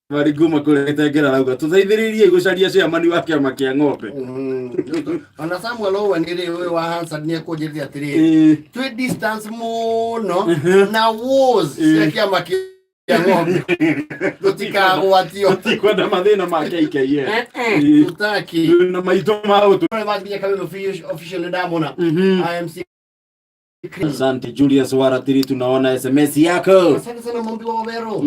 Mari nguma kũrĩa Gĩtengera arauga tũteithĩrĩriei gũcaria chairman wa kĩama kĩa ng'ombe. Ona Samuel Owen rĩ ũyũ wa Hansard nĩ ekũnjĩrire atĩrĩrĩ, twĩ distance mũno na wars cia kĩama kĩa ng'ombe, tũtikagwatio. Tikwenda mathĩna ma KKN. Tutaki Na maitũ ma ũtũ. Mathiĩ Kameme official nĩ ndamona IMC. Asante Julius Waratiri, tunaona SMS yako. Asante sana Mumbi wa Wero.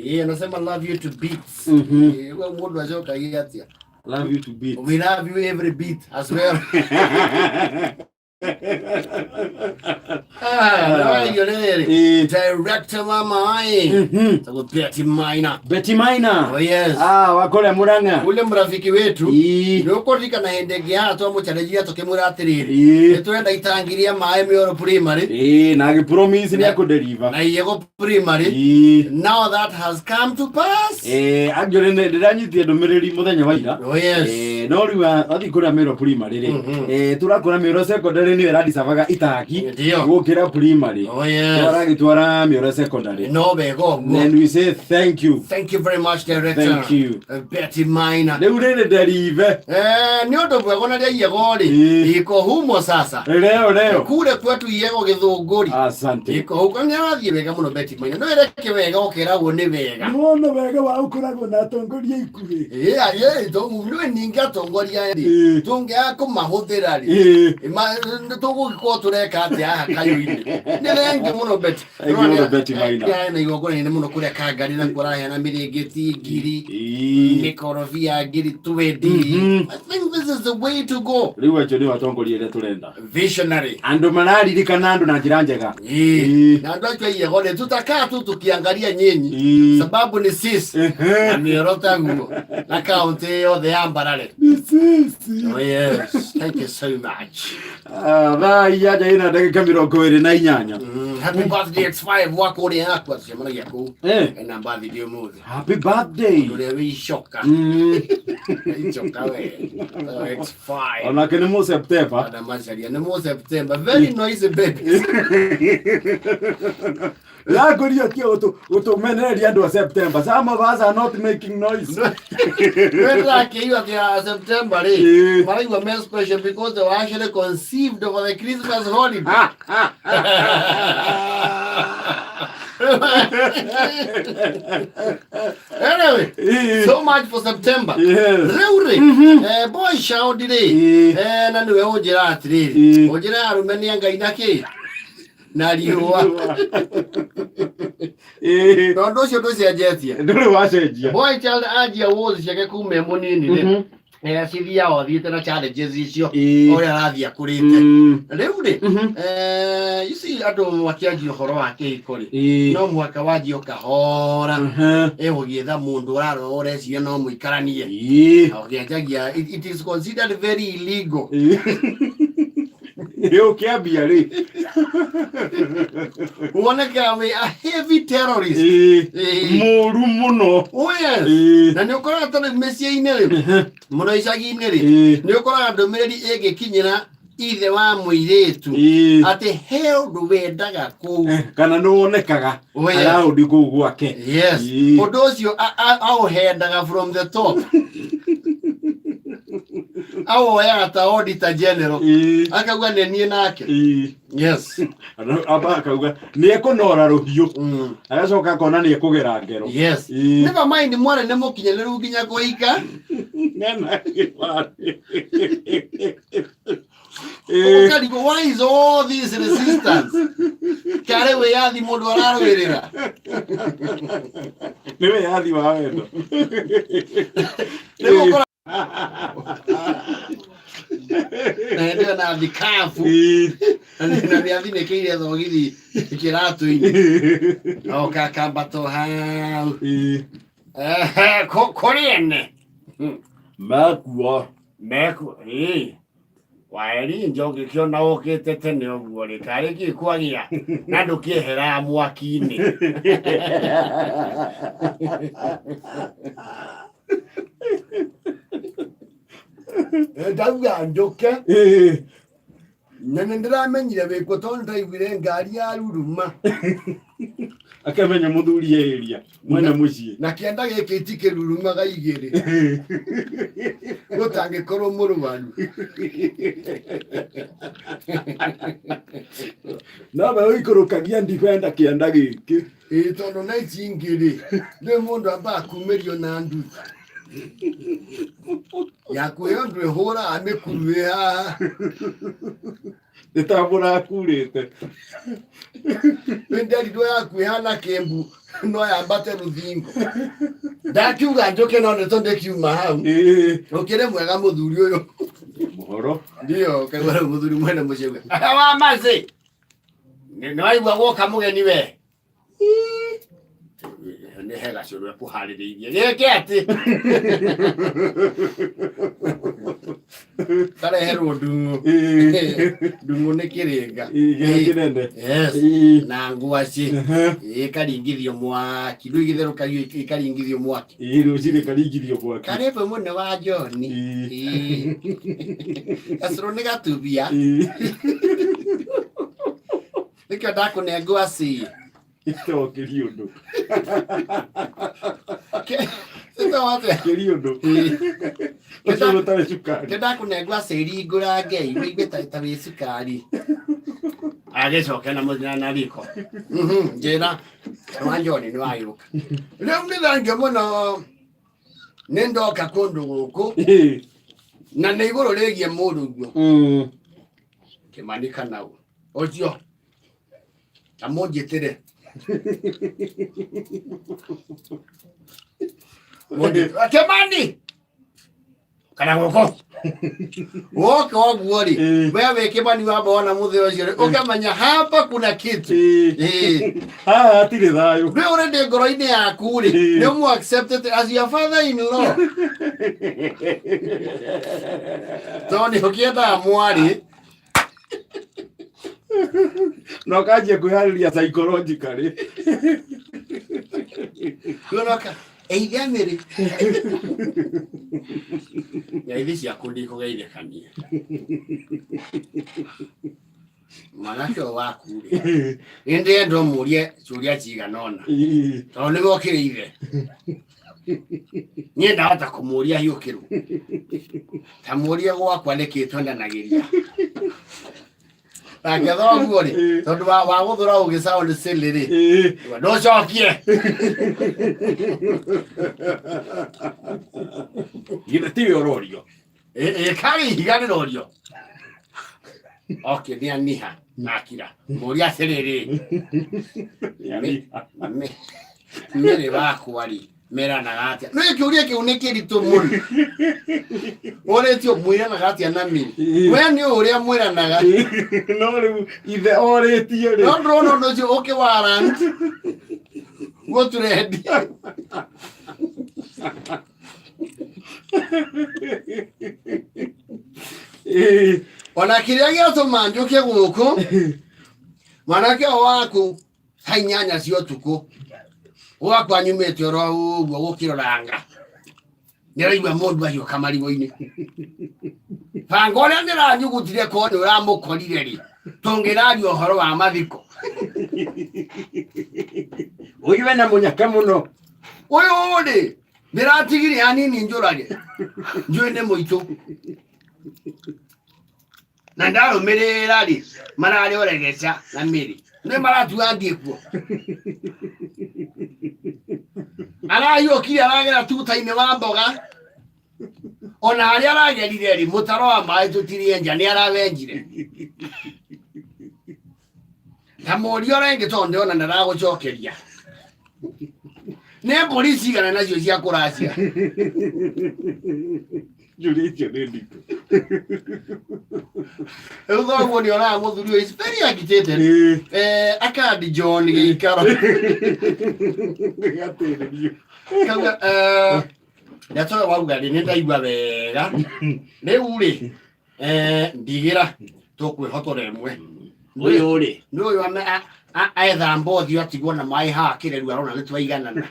Yeye anasema love you to beats. Eh, wewe mundu acokagia atia? Love you to beat. We love you every beat as well. Ah, hiyo rĩrĩ. Director wa maĩ. Tagwo Betty Maina. Betty Maina. Oh yes. Ah, wa kũrĩa Murang'a. Ule mrafiki wetu. Nĩ ũkũririkana hĩndĩ ĩngĩ haha twamũchallenjia tũkĩmwĩra atĩrĩrĩ, nĩ tũrenda itangi rĩa maĩ Mĩoro Primary. Na agĩpromise nĩ akũdeliver. Na Iyego Primary. Now that has come to pass. Actually nĩ ndĩranyitie ndũmĩrĩri mũthenya wa ira. Oh yes. No rĩu athiĩ kũrĩa Mĩoro Primary rĩ, tũrakora Mĩoro Secondary nĩyo ĩradicavaga itangi Ndio. gũkĩra primary. Oh yes. Twaragĩtwara Mĩoro Secondary. No wega ũguo. And we say thank you. Thank you very much, Director. Thank you. Betty Maina. Rĩu rĩrĩ nderive. Nĩ ũndũ mwega ona rĩa Iyego rĩ, iko humo sasa. Leo leo. Kule kwetu Iyego Gĩthũngũri. Asante. Iko huko nĩ arathiĩ wega mũno Betty Maina. No ĩreke wega ũkeragwo nĩ wega. Nĩwona wega wa ũkoragwo na atongoria ikuhĩ. Nĩ ningĩ atongoria rĩ, tũngĩaga kũmahũthĩra rĩ, tũgũgĩkorwo tũreka atĩa haha kayũ-inĩ? Nĩ thengiũ mũno Betty. Thengiũ mũno Betty Maina. Na igongona inene mũno kũrĩa Kangari na kuo araheana mĩrĩngĩti 1000, mĩkorobia 20,000. I think this is the way to go. Rĩu acio nĩo atongoria arĩa tũrenda. Visionary. Andũ mararirikana andũ na njĩra njega. Na andũ acio Iyego rĩ, tutakaa tu tukiangalia nyinyi, sababu ni sisi na mĩoro taguo na kaunti yothe ya Mbarare. Ni sisi. Oh yes, thank you so much. Ah, thaa inyanya ina ndagĩka 28. Happy birthday X5 wa kũrĩa yakwa tucemanagia kũu. Ena birthday ũmũthĩ. Happy birthday. Ũrĩa wĩ icoka. Icoka we. X5. Onake nĩ mũ September. Ana macaria nĩ mũ September. Very noisy baby. Yakoria kio gũtũmenereria andũ a September. Some of us are not making noise. Ndĩrakĩigua atĩ ya September rĩ, maraigua me special because they were actually conceived over the Christmas holiday. Anyway, so much for September. Rĩu rĩ, boy shout rĩ, na nĩwe ũnjĩra atĩrĩrĩ, ũnjĩra arũme nĩ a Ngai na kĩ? Na riũa. Tondũ ũcio ndũcenjetie. Ndũrĩ wacenjia. Boy child anjia wars ciake kuma e mũnini rĩ, cithiaga ũthiĩte na challenges icio ũrĩa arathiĩ akũrĩte. Rĩu rĩ, ici andũ makĩanjia ũhoro wa kĩhiko rĩ, no mũhaka wanjie o kahora, ũgĩetha mũndũ ũrarora ũreciria no mũikaranie. Na ũkĩanjagia, it is considered very illegal. Ĩ ũkĩambia rĩ. Wonekaga wĩ a heavy terrorist. Mũru mũno. Oh yes. Na nĩ ũkoraga tondũ mĩciĩ-inĩ rĩ, mũno icagi-inĩ rĩ, nĩ ũkoraga ndũmĩrĩri ĩngĩkinyĩra ithe wa mũirĩtu atĩ he ũndũ wendaga kũu. Kana nĩ wonekaga Oh, yes. around kũu gwake. Yes. Ũndũ ũcio aũhendaga from the top. Awoyaga ta auditor general. Akauga nĩ niĩ nake. Yes. Amba akauga nĩ ekũnora rũhiũ. Agacoka akona nĩ ekũgera ngero. Yes. Never mind mwarĩ nĩ mũkinyanĩru nginya kũhika. Nena kĩbarĩ. Ũkarigwo why is all this resistance? Karĩ wĩyathi mũndũ ararũĩrĩra. Nĩ wĩyathi wa wendo. Nĩ gũkora na hĩndĩ ĩyo na thikabu na nĩ athinĩkĩire thogithi kĩratũ-inĩ oka akambatwo hau. Ehe, kũrĩ ene Mekua. Meku ĩĩ waeri njoki kĩona ũkĩte tene ũguo rĩ karĩ kĩ kwagĩa na ndũkĩeheraga mwaki-inĩ. Ndauga njũke na nĩ ndĩramenyire wĩkuo tondũ ndaiguire ngari ya ruruma. Akamenya mũthuri area mwene mũciĩ. Na kĩanda gĩkĩ itikĩrurumaga igĩrĩ gũtangĩkorwo mũrwaru. Nowe ũikũrũkagia ndibenda kĩanda gĩkĩ. Ĩĩ, tondũ na ici ingĩ rĩ, nĩ mũndũ ambaga kumĩrio na nduthi yaku ĩyo ndwĩhũraga mĩkuru ĩ haha. Nĩ ta mũrakurĩte. Nĩ nderirwo yaku ĩhana kĩmbu no yambate rũthingo. Ndakiuga njũke no nĩ tondũ ndĩkiuma hau. Ũkĩrĩ mwega mũthuri ũyũ. Mũhoro. Ndio, kaigua rĩu mũthuri mwene mũciĩ uga, "Aha, wa mazi nĩ waigua gwoka mũgeni we. Nĩ he gacũrũ ekũharĩrĩirie gĩke atĩ kareherwo ndung'u. Ndung'u nĩ kĩrĩnga." Gĩkĩra kĩnene. Yes. Na ngwacĩ ĩkaringithio mwaki, rĩu igĩtherũkagio ikaringithio mwaki. Rũcinĩ karingithio mwaki. Karibu mũno wa John. Gacũrũ nĩ gatubia. Nĩkĩo ndakũne ngwacĩ. Itookĩri ũndũ. Sasa atĩa? Kĩri ũndũ. Ũcio ũtarĩ cukari. Kĩo ndakũne ngwacĩ ringũrange ũigue ta wĩ cukari. Agĩcoke na mũthenya na riko. Njĩra wa John nĩ wagĩũka. Rĩu nĩ thengiũ mũno nĩ ndoka kũndũ gũkũ na nĩ igũrũ rĩgiĩ mũrũguo Kĩmani Kanau ũcio na mũnjĩtĩre. Kĩmani kana gũkũ woka ũguo rĩ, we wĩ Kĩmani wamba wona mũthĩ ũcio rĩ, ũkamenya hapa kuna kitu. Haha hatirĩ thayũ. Rĩu already ngoro-inĩ yaku rĩ, nĩ ũmũ accepted as your father in law tondũ nĩ ũkĩendaga mwarĩ. Na ũkanjia kwĩharĩria psychologically. Kuonoka eithia mĩrĩ ngeithi ciaku ndikũgeithĩkania mwanake ũyũ waku rĩ, nĩ ndĩrenda ũmũrie ciũria cigana ũna tondũ nĩwe ũkĩrĩ ithe. Niĩ ndahota kũmũria hiũkĩrwo ta mũrie gwakwa nĩkĩ twendanagĩria nake thoguo rĩ, tondũ wa gũthũra ũgĩ sound silly rĩ, ndũcokie. Githĩ tiwe ũrorio? Ĩkarĩ ihiga rĩrorio. Okay, nĩ aniha nakira mũria atĩrĩrĩ, mĩrĩ wakwa rĩ, meranaga atĩa? Nĩ kĩũria kĩu nĩ kĩritũ mũno ũrĩtio, mwĩranaga atĩa na mĩrĩ? We nĩ ũrĩa mwĩranaga. No rĩu ithe orĩtie rĩ, no ndĩrona ũndũ ũcio ũkĩwarant gũtũrendia. Ona kĩrĩa gĩatũma njũke gũkũ, mwanake ũyũ waku thaa 8 cia ũtukũ gwakwa nyumĩte oro ũguo gũkĩroranga, nĩraigua mũndũ ahiũka marigũ-inĩ. Banga ũrĩa ndĩranyugutire korwo nĩ ũramũkorire rĩ, tũngĩraria ũhoro wa mathiko. Ũyũ wena mũnyaka mũno. Ũyũ rĩ, ndĩratigire hanini njũrage, njũĩ nĩ mũitũ na ndarũmĩrĩra rĩ, mararĩ oregeca na mĩrĩ nĩ maratua thiĩ kuo. Arahiũkire aragera tuta-inĩ wa mboga, ona harĩa aragerire rĩ, mũtaro wa maĩ tũtirienja nĩ arawenjire. Ta mũria ũrĩa ĩngĩ tondũ ndĩrona ndaragũcokeria, nĩ mbũri cigana nacio cia kũracia? Njũria icio nĩ nditũ. Rĩu thoguo nĩ onaga mũthuri ũyũ is very agitated. Akandi John gĩikaro. Gatĩrĩrio. Kauga ndeto ĩyo wauga rĩ, nĩ ndaigua wega. Rĩu rĩ, ndigĩra tũkwĩhotora ĩmwe. Ũyũ rĩ, nĩ ũyũ ethamba ũthiũ atigwo na maĩ haha kĩreru arona nĩ twaiganana.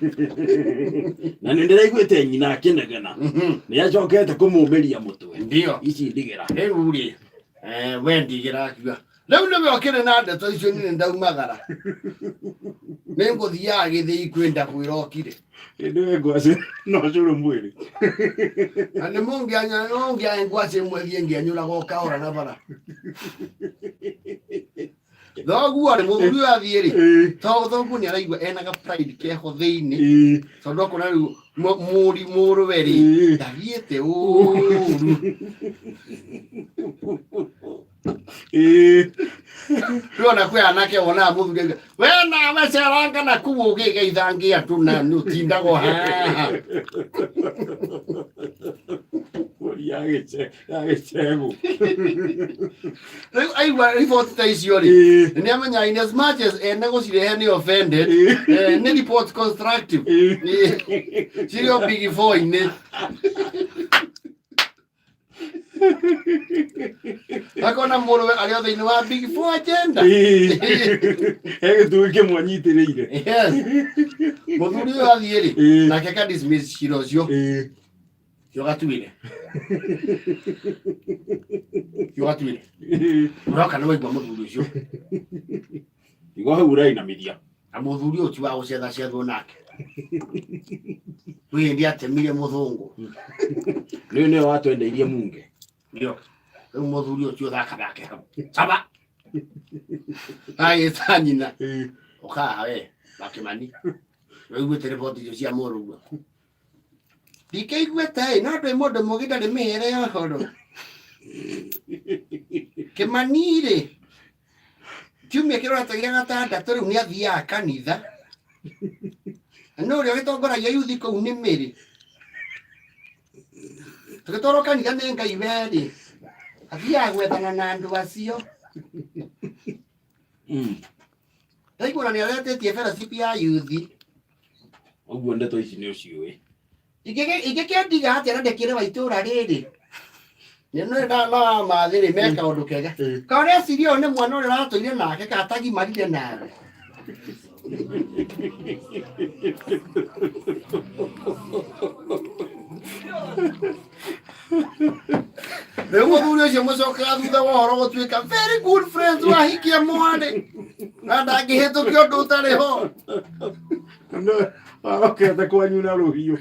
Na nĩ ndĩraiguĩte nyina akĩnegena nĩ acokete kũmũmĩria mũtwe. Ndio. Ici ndigĩra. Rĩu rĩ, we ndigĩra akiuga rĩu nĩwe ũkĩrĩ na ndeto icio, nĩ ndaumagara. Nĩ ngũthiaga gĩthĩi kwĩ ndakwĩra okire. Ĩndĩ we ngwacĩ no cũrũ mwĩrĩ. Na nĩ mũngĩanya ngwacĩ ĩmwe thiĩ ngĩanyũraga ũkaora na bara. Thoguo rĩ, mũthuri ũyũ athiĩ rĩ, thoguo nĩ araigua ena ga pride keho thĩinĩ, tondũ akona rĩu mũri mũrũwe rĩ ndathiĩte ũru. Rĩu ona kwĩ anake wonaga mũthuri auga, we nawe ceranga na kũu ũgĩgeithangia andũ na nĩ ũtindaga o haha. Mbũri ya gĩcegũ. Rĩu aigua riboti ta icio rĩ, nĩ amenya in as much as ene gũcirehe nĩ offended, nĩ report constructive. Cirĩ o big four-inĩ. Akona mũrũwe arĩ o thĩinĩ wa big four agenda. He gĩtugĩ kĩmwe anyitĩrĩire. Yes. Mũthuri ũyũ athiĩ rĩ, nake ka dismiss cira ũcio. Yogatuire. Yogatuire. Ũroka nĩ waigua mũthuri ũcio. Igua hau ũrainamithia. Na mũthuri ũyũ ti wa gũcethacethwo nake. Kwĩ hĩndĩ atemire mũthũngũ. Nĩwe nĩwe watwendeirie munge. Ndio. Rĩu mũthuri ũyũ ti ũthaka nake hau. Caba. Agĩta nyina. Ũkaha we, Wakĩmani. Waiguĩte riboti icio cia mũrũguo. Ndikĩiguĩte ĩ, no ndwĩ mũndũ mũgĩ ndarĩ mĩhere ya ũhoro. Kĩmani rĩ, kiumia kĩrorete gĩa gatandatũ rĩu nĩ athiaga kanitha. Na nĩ ũrĩa ũgĩtongoragia yuthi kũu nĩ Mĩrĩ. Tũgĩtwarwo kanitha nĩ Ngai werĩ, athiaga gwethana na andũ acio. Ndaigua ona nĩ aretĩtie fellowship ya yuthi. Ũguo ndeto ici nĩ ũciũĩ. Ingĩkĩndiga atĩa na ndĩkĩrĩ wa itũũra rĩrĩ? Nĩ nĩ na mathĩ rĩ me kaũndũ kega. Ka ũreciria ũyũ nĩ mwana ũrĩa ũratũire nake ka atagimarire nawe. Rĩu mũthuri ũcio mũcokaga thutha wa ũhoro gũtuĩka very good friends wahikia mwarĩ na ndangĩhĩtũkia ũndũ ũtarĩ ho. Arokete kwanyu na rũhiũ.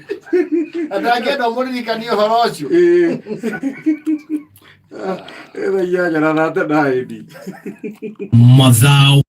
Na ndangĩenda ũmũririkanie ũhoro ũcio. Ĩtha inyanya na thate na ĩndi. Mazao.